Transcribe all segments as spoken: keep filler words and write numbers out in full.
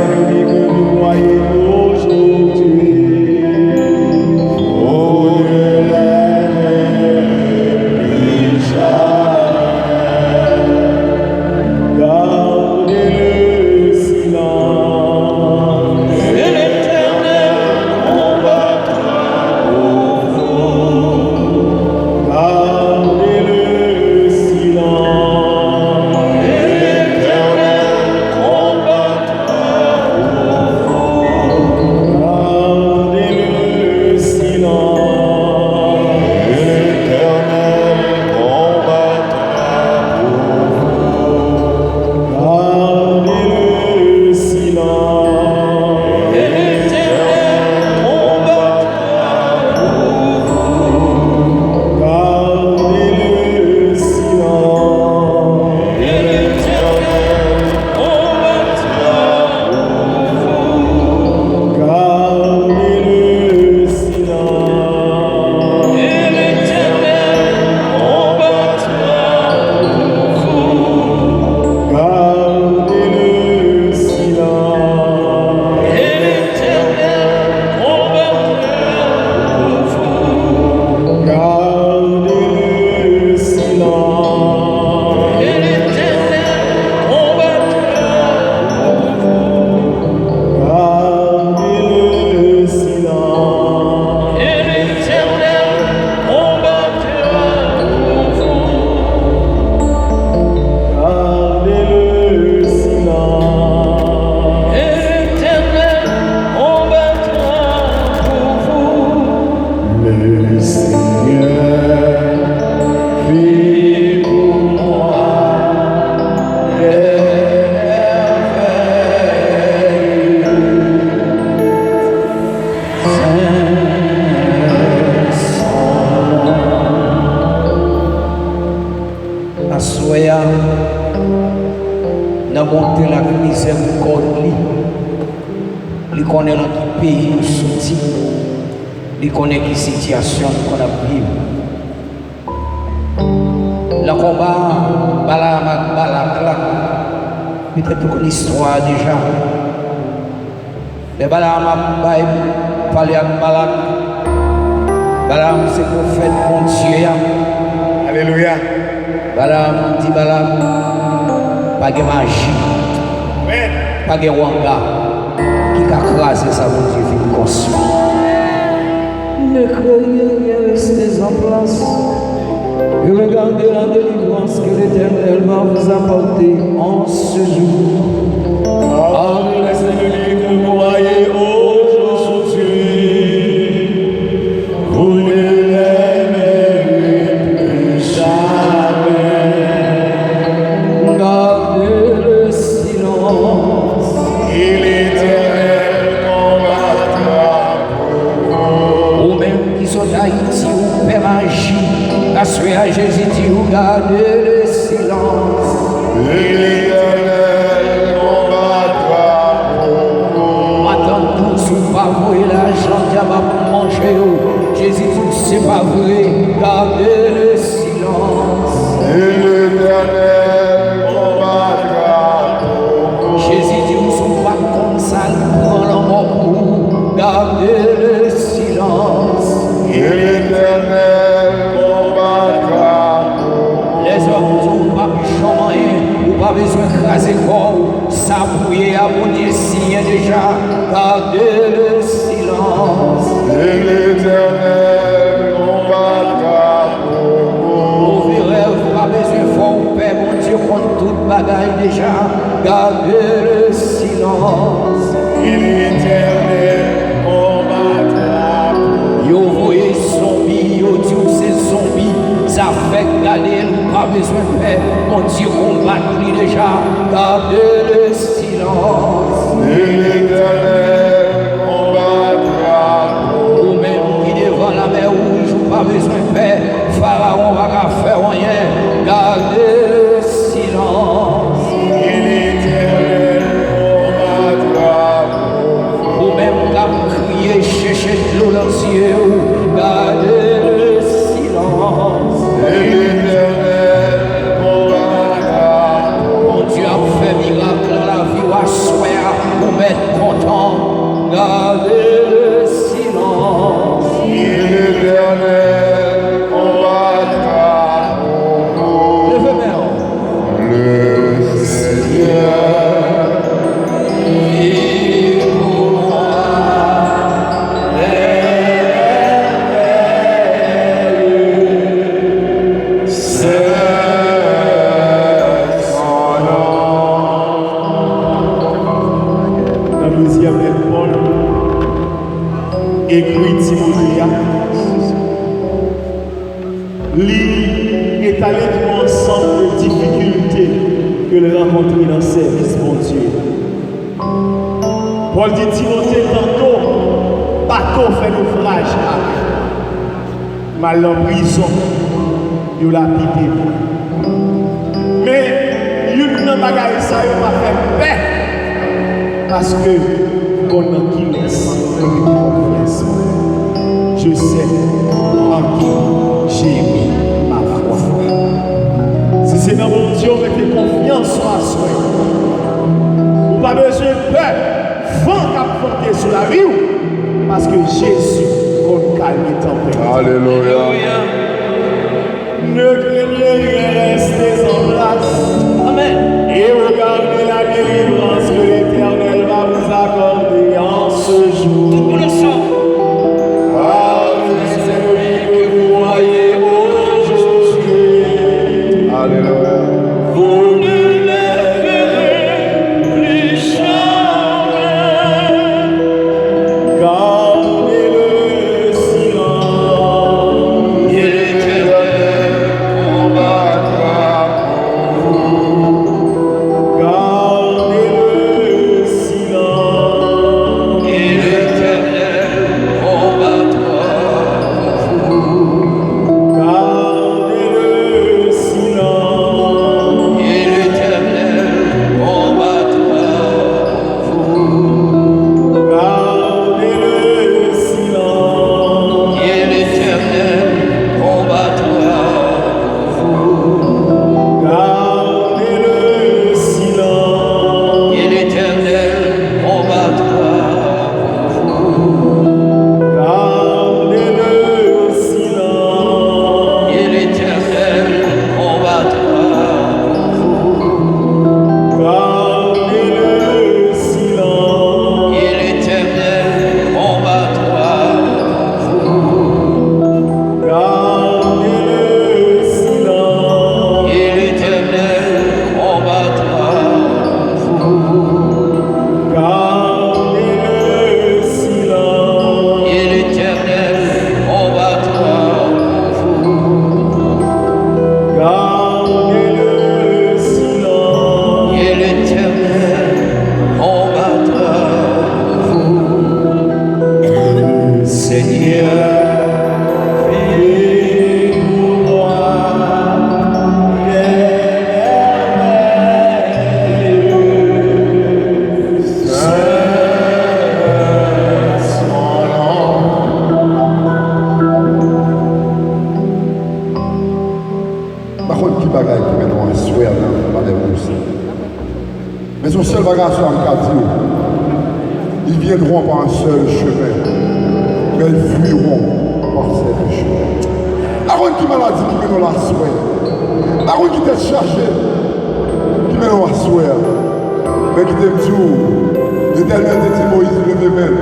Celui que vous voyez aujourd'hui, vous ne l'aimez plus jamais. Gardez le silence. Et l'Éternel combattra pour vous. Gardez le silence. Et l'Éternel combattra pour vous. Gardez le silence. Et l'Éternel combattra pour vous. Gardez le silence. Et l'Éternel combattra pour vous. Gardez le silence. Et l'Éternel combattra pour vous. Gardez le silence. Et l'Éternel combattra pour vous. Gardez le silence. Et l'Éternel combattra pour vous. Gardez le silence. Et l'Éternel combattra pour vous. Gardez le silence. Et l'Éternel combattra pour vous. Gardez le silence. Et l'Éternel combattra pour vous. Le Seigneur fit pour moi des merveilles. Saint son nom. Aswè a, nan bonte l ak mizèrikòd li, li konnen nan ki peyi nou soti, li konnen ki sitiyasyon nou konn ap viv. Nan konba Balaam ak Balak la, petèt ou konn istwa a deja. Lè Balaam ap bay, pale ak Balak, Balaam se pwofèt Bondye a. Alelouya. Balaam di Balak, pa gen maji, amèn, pa gen wanga ki ka kraze sa Bondye fin konstwi. Ne craignez rien, restez en place et regardez la délivrance que l'Éternel va vous apporter en ce jour. Adressez le livre, croyez aujourd'hui, vous ne l'aimerez plus jamais. Gardez le silence. Et l'Éternel combattra. Ou menm ki sot Ayiti, ou pè maji, aswè a Jezi di w, gade le silans. Et l'Éternel combattra pour vous. Matant dous, ou pa voye lajan, dyab ap manje w. Jezi di w, se pa vre, gade le silans. Et l'Éternel combattra pour vous. Jezi di w, si w pa t konn sa l pran lanmò pou ou, gade le silans. Et l'Éternel combattra pour vous. Lèzòm di w, ou p ap janm anyen, ou pa bezwen kraze kò w. Sa pou ye a, Bondye siyen deja. Gade le silans. Et l'Éternel combattra pour vous. Move rèv pa bezwen fè w pè, Bondye konn tout bagay deja. Gade le silans. Et l'Éternel combattra pour vous. Yo voye zonbi, yo di w se zonbi. Zafè gade l, ou pa bezwen pè. Bondye konbat li deja. Gade le silans. Et l'Éternel combattra pour vous. Ou menm ki devan lamè wouj, ou pa bezwen pè. Farawon pa ka fè w anyen. Gade le silans. Et l'Éternel combattra Gardez le silence. Et l'Éternel combattra pour vous. Levez main. Le Seigneur qui pourra les merveilles. Nan dezyèm lèt Pòl ekri Timote a, li etale yon ansanm de difikilte ke l rankontre nan sèvis Bondye. Pòl di Timote, tanto bato fè nofraj ak M al nan prizon, yo lapide m. Men, youn nan bagay sa yo pa fè m pè, paske m konn nan kilès mwen mete konfyans mwen. Je sais en qui j'ai mis ma foi. Si se nan Bondye w mete konfyans ou aswè, ou pa bezwen pè van k ap vante sou lavi w, paske Jezi konn kalme tanpèt. Alelouya. Ne craignez rien, restez en place. Amen. Et regardez la délivrance que l'Éternel va vous accorder en ce jour. Tout moun ansanm. Car c'est celui que vous voyez aujourd'hui. Alelouya. Vous ne le verrez plus jamais. Gardez le silence. Et l'Éternel combattra pour vous. Gardez le silence. Et l'Éternel combattra pour vous. Gardez le silence. Et l'Éternel combattra pour vous. Gardez le silence. Et l'Éternel combattra pour vous. Gardez le silence. Et l'Éternel combattra pour vous. Gardez le silence. Et l'Éternel combattra pour vous. Gardez le silence. Et l'Éternel combattra pour vous. Gardez le silence. Et l'Éternel combattra pour vous. Gardez le silence. Et l'Éternel combattra pour vous. Gardez le silence. Et l'Éternel combattra pour vous. Le Seigneur fait pour moi des merveilleuses. M pa konn ki bagay ki mennen w aswè a nan malèrez sa. Men se yon sèl bagay aswè a m ka di w, ils viendront par un seul chemin, mais ils fuiront par sept chemins. M pa konn ki maladi ki mennen w la aswè a. M pa konn ki tèt chaje ki mennen w aswè a. Men kite m di w, Letènèl te di Moyiz leve men l.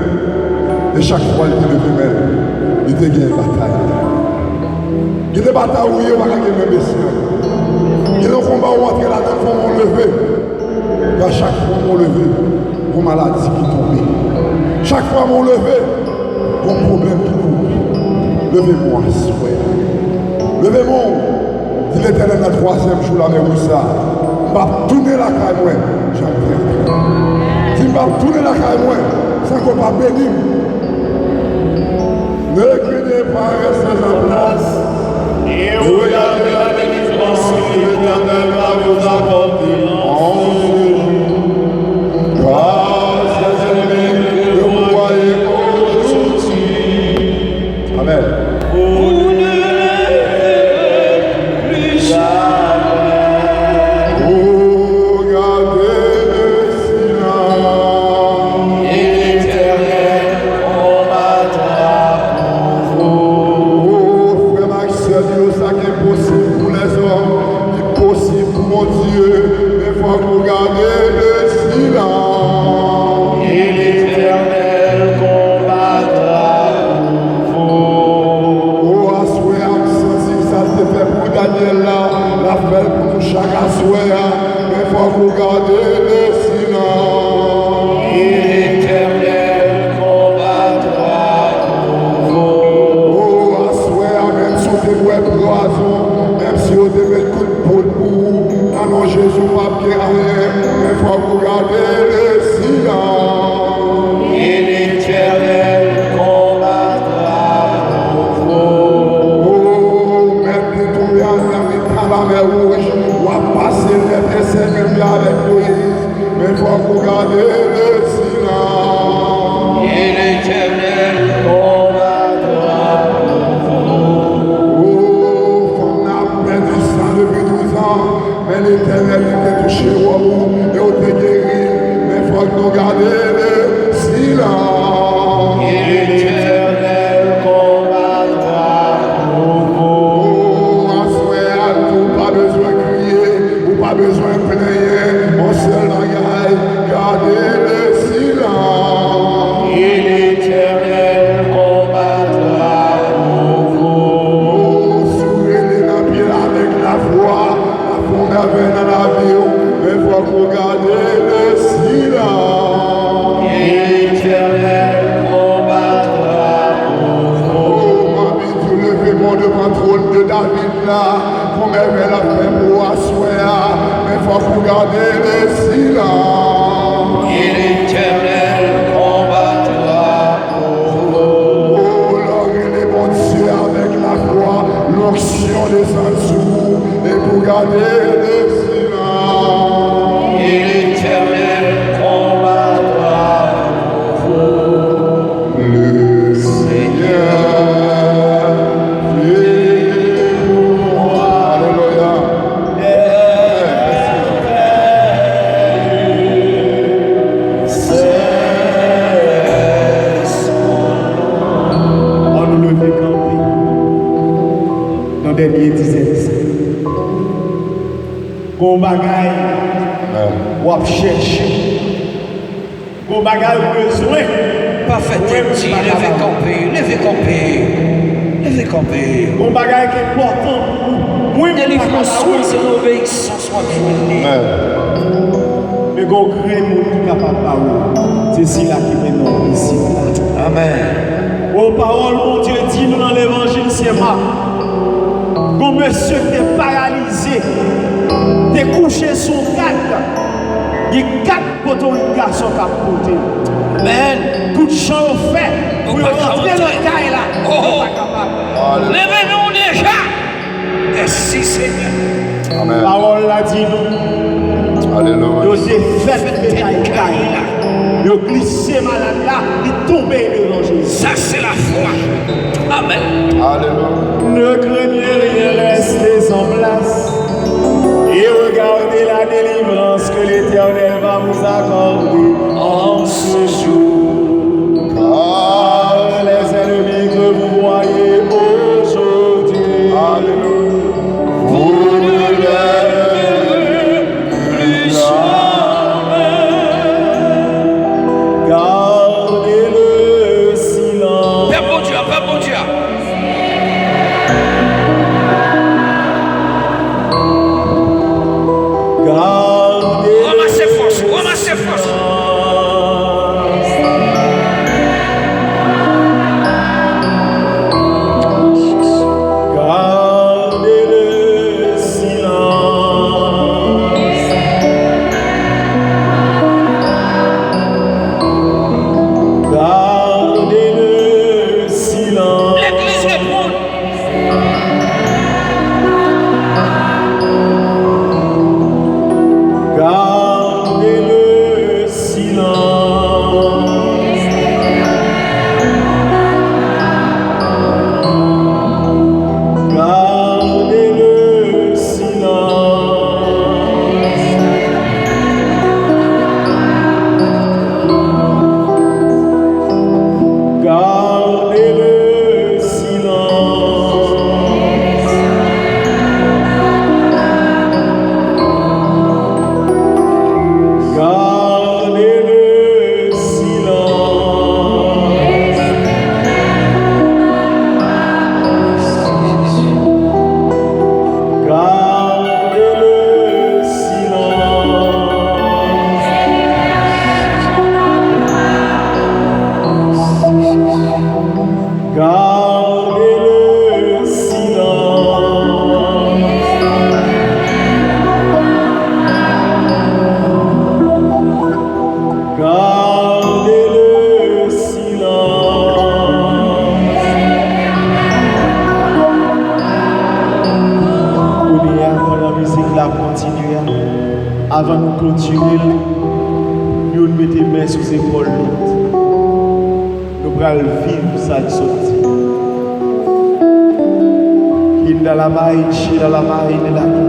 E chak fwa li te leve men l, li te genyen batay. Gen de batay ou ye, ou pa ka gen menm espri. Gen de konba ou antre ladan l, fò men w leve. Paske chak fwa men w leve, gon maladi ki tonbe. Chak fwa men w leve, gon pwoblèm ki kouri. Leve men w aswè. Leve men w. Di Letènèl nan twazyèm jou la, men wi sa, m p ap tounen lakay mwen jan m te antre. Di, m p ap tounen lakay mwen san ke w pa beni m. Ne craignez pas, restez en place. Et regardez la délivrance que l'Éternel va vous apporter en ce jour. Grâce à celui que vous voyez aujourd'hui. Amen. Vous ne le verrez plus jamais. Regardez le silence. Et l'Éternel Gade le silans. L'Éternel combattra pour vous. Oh, aswè a, ou pa bezwen kriye, ou pa bezwen plenyen. Yon sèl bagay, gade le silans. Et l'Éternel combattra pour vous. Oh, si w rele nan pye l avèk lafwa, la fondè vè nan lavi w, men fòk ou gade le silans. Et l'Éternel combattra pour vous. Oh, m anvi di w, leve men w devan twòn de David la, kòm Èvè l ap fè pou w aswè a, men fòk ou gade le silans. Et l'Éternel combattra pour vous. Oh, lè w rele Bondye avèk lafwa, lonksyon desann sou ou, epi w gade le silans. Et l'Éternel combattra pour vous. Le Seigneur fait pour moi. Alelouya. Ann nou leve kanpe nan dènye dizèt sa. Gon bagay w ap chèche. Gon bagay ou bezwen. Pa fè tèt di, leve kanpe, leve kanpe, leve kanpe. Gon bagay ki enpòtan pou ou. Délivrance, soins et obéissance w ap jwenn li. Men gon grenn moun ki kapab ba ou. Se sila ki mennen w isit la. Amèn. O, pawòl Bondye di nou nan levanjil Sen Mak, gon mesye ki te paralize, te kouche sou yon kad. Gen kad kote yon gason k ap pote. Amèn. Tout jan yo fè pou yo rantre nan kay la, yo pa kapab. Leve men w deja. Mèsi, Senyè. Amèn. Pawòl la di nou, alelouya, yo defèt metay kay la. Yo glise malad la, li tonbe devan Jezi. Sa se lafwa. Amèn. Alelouya. Ne craignez rien, restez en place et regardez la délivrance que l'Éternel va vous accorder en ce jour. Car les ennemis que vous voyez aujourd'hui, alelouya, vous ne les verrez plus jamais. Gardez le silence. Pèp Bondye a, pèp Bondye a. Gardez le silence. Ranmase fòs ou, ranmase fòs ou. Gardez le silence. Gardez le silence. Legliz reponn. Gardez le silence. Gardez le silence. Gardez le silence. Gardez le silence. Gardez le silence. Gardez le silence. Gardez le silence. Kounye a, pandan mizik la ap kontinye a, avan nou klotire l, youn mete men sou zepòl lòt. Nou pral viv sa l sot di. Kinda la mai, chila la mai, ne la ki.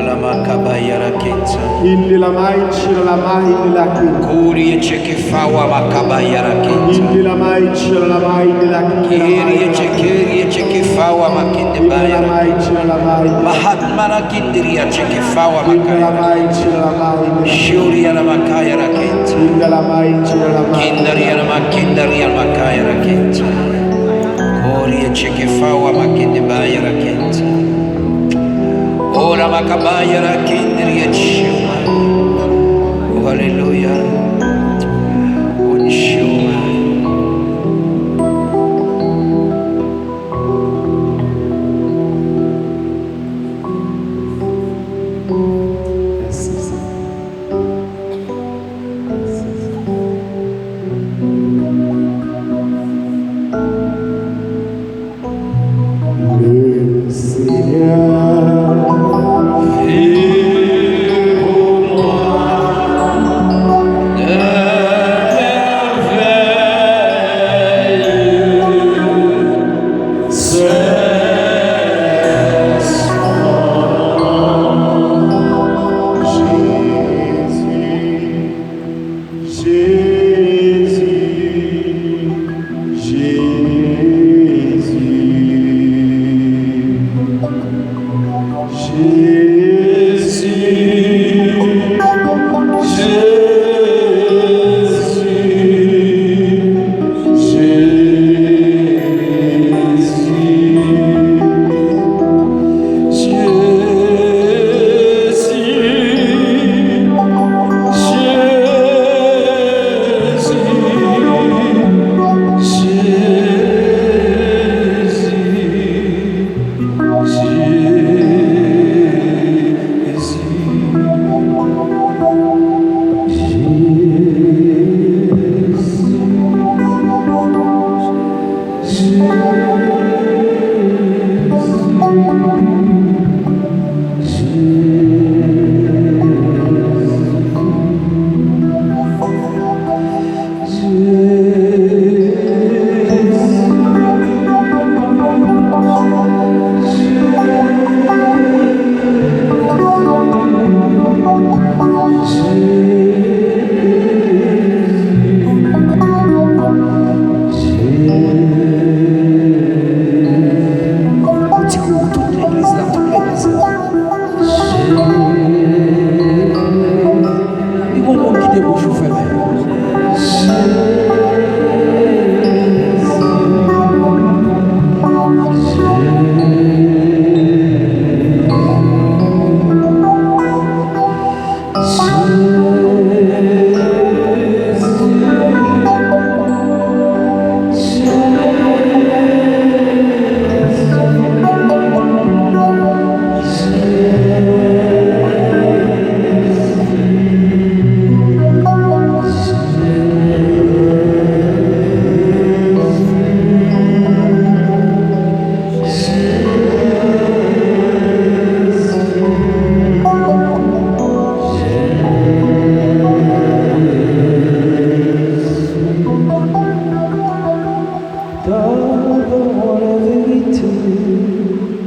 Lama kabaya raketa. Indela mai chira la mai de la ki. Kuri echeke fawa makabaya raketa. Indela mai chira la mai de la ki. Kiri echeke echeke fawa makete Indela baya. Mai chira la mai. Mahatma rakindiri echeke fawa Indela makaya. Mai chira la mai. Shuri ya makaya raketa. Indela Mai chira la mai. Kindari ya makindari ya makaya raketa. Kuri echeke fawa makete baya raketa. Ora makabaya rakindiri echeke. Oh, hallelujah.